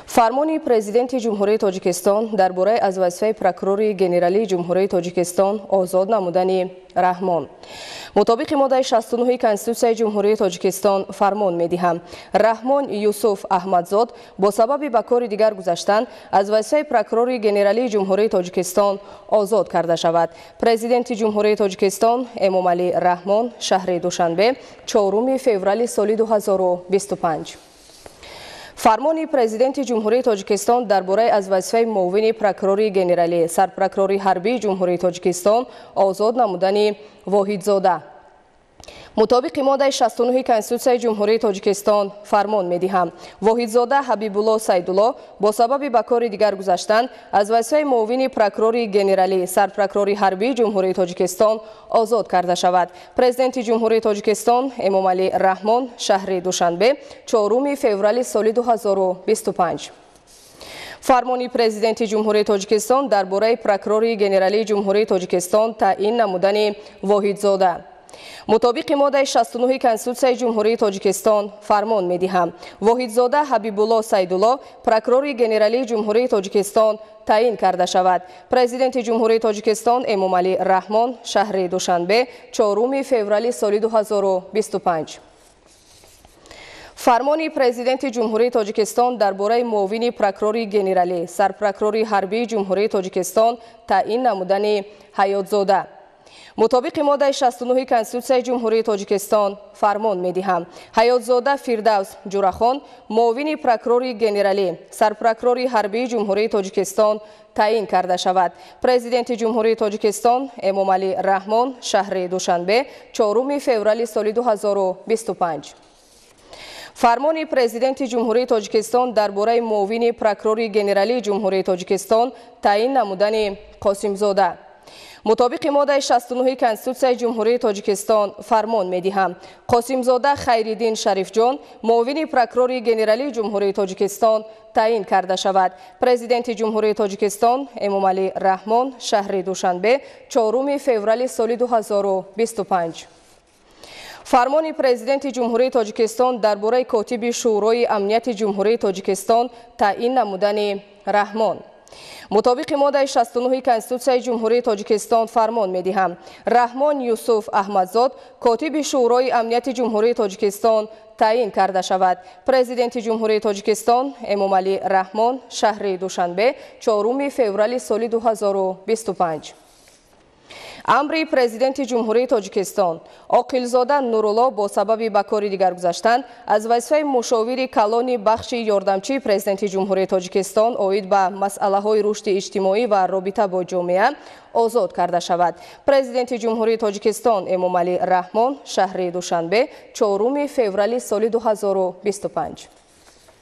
Фармони Президенти Ҷумҳурии Тоҷикистон дар бораи аз вазифаи прокурори генералии Ҷумҳурии Тоҷикистон озод намудани Раҳмон. Мутобиқи моддаи 69 Конститутсияи Ҷумҳурии Тоҷикистон фармон медиҳам. Раҳмон Юсуф Аҳмадзод бо сабаби ба кори дигар гузаштан аз вазифаи прокурори генералии Ҷумҳурии Тоҷикистон озод карда шавад. Президенти Ҷумҳурии Тоҷикистон Эмомалӣ Раҳмон, шаҳри Душанбе, 4 феврали соли 2025. Фармони Президенти Ҷумҳурии Тоҷикистон дар бораи аз вазифаи муовини прокурори генералӣ, сарпрокурори ҳарбии Ҷумҳурии Тоҷикистон озод намудани Воҳидзода. Мутобиқи моддаи 69 Конститутсияи Ҷумҳурии Тоҷикистон фармон медиҳам. Воҳидзода Ҳабибулло Сайдулло бо сабаби ба кори дигар гузаштан аз вазифаи муовини прокурори генералӣ, сарпрокурори ҳарбии Ҷумҳурии Тоҷикистон озод карда шавад. Президенти Ҷумҳурии Тоҷикистон Эмомалӣ Раҳмон, шаҳри Душанбе, 4 феврали соли 2025. Фармони Президенти Ҷумҳурии Тоҷикистон дар бораи прокурори генералии Ҷумҳурии Тоҷикистон таъин намудани Воҳидзода. Мутобиқи моддаи 69 Конститутсияи Ҷумҳурии Тоҷикистон фармон медиҳам. Воҳидзода Ҳабибулло Сайдулло прокурори генералии Ҷумҳурии Тоҷикистон таъин карда шавад. Президенти Ҷумҳурии Тоҷикистон Эмомалӣ Раҳмон, шаҳри Душанбе, 4 феврали соли 2025. Фармони Президенти Ҷумҳурии Тоҷикистон дар бораи муовини прокурори генералӣ, сарпрокурори ҳарбии Ҷумҳурии Тоҷикистон таъин намудани Ҳаётзода. Мутобиқи моддаи 69 Конститутсияи Ҷумҳурии Тоҷикистон фармон медиҳам. Ҳаётзода Фирдавс Ҷурахон муовини прокурори генералӣ, сарпрокурори ҳарбии Ҷумҳурии Тоҷикистон таъин карда шавад. Президенти Ҷумҳурии Тоҷикистон Эмомалӣ Раҳмон, шаҳри Душанбе, 4 феврали соли 2025. Фармони Президенти Ҷумҳурии Тоҷикистон дар бораи муовини прокурори генералии Ҷумҳурии Тоҷикистон таъин намудани Қосимзода. Мутобиқи моддаи 69 Конститутсияи Ҷумҳурии Тоҷикистон фармон медиҳам. Қосимзода Хайриддин Шарифҷон муовини прокурори генералии Ҷумҳурии Тоҷикистон таъин карда шавад. Президенти Ҷумҳурии Тоҷикистон Эмомалӣ Раҳмон, шаҳри Душанбе, 4 феврали соли 2025. Фармони Президенти Ҷумҳурии Тоҷикистон дар бораи котиби Шӯрои Амнияти Ҷумҳурии Тоҷикистон таъин намудани Раҳмон. Мутобиқи моддаи 69 Конститутсияи Ҷумҳурии Тоҷикистон фармон медиҳам. Раҳмон Юсуф Аҳмадзод котиби Шӯрои Амнияти Ҷумҳурии Тоҷикистон таъин карда шавад. Президенти Ҷумҳурии Тоҷикистон Эмомалӣ Раҳмон, шаҳри Душанбе, 4 феврали соли 2025. Амри Президенти Ҷумҳурии Тоҷикистон. Оқилзода Нурулло бо сабаби ба кори дигар гузаштан аз вазифаи мушовири калони бахши ёрдамчии Президенти Ҷумҳурии Тоҷикистон оид ба масъалаҳои рушди иҷтимоӣ ва робита бо ҷомеа озод карда шавад. Президенти Ҷумҳурии Тоҷикистон Эмомалӣ Раҳмон, шаҳри Душанбе, 4 феврали соли 2025.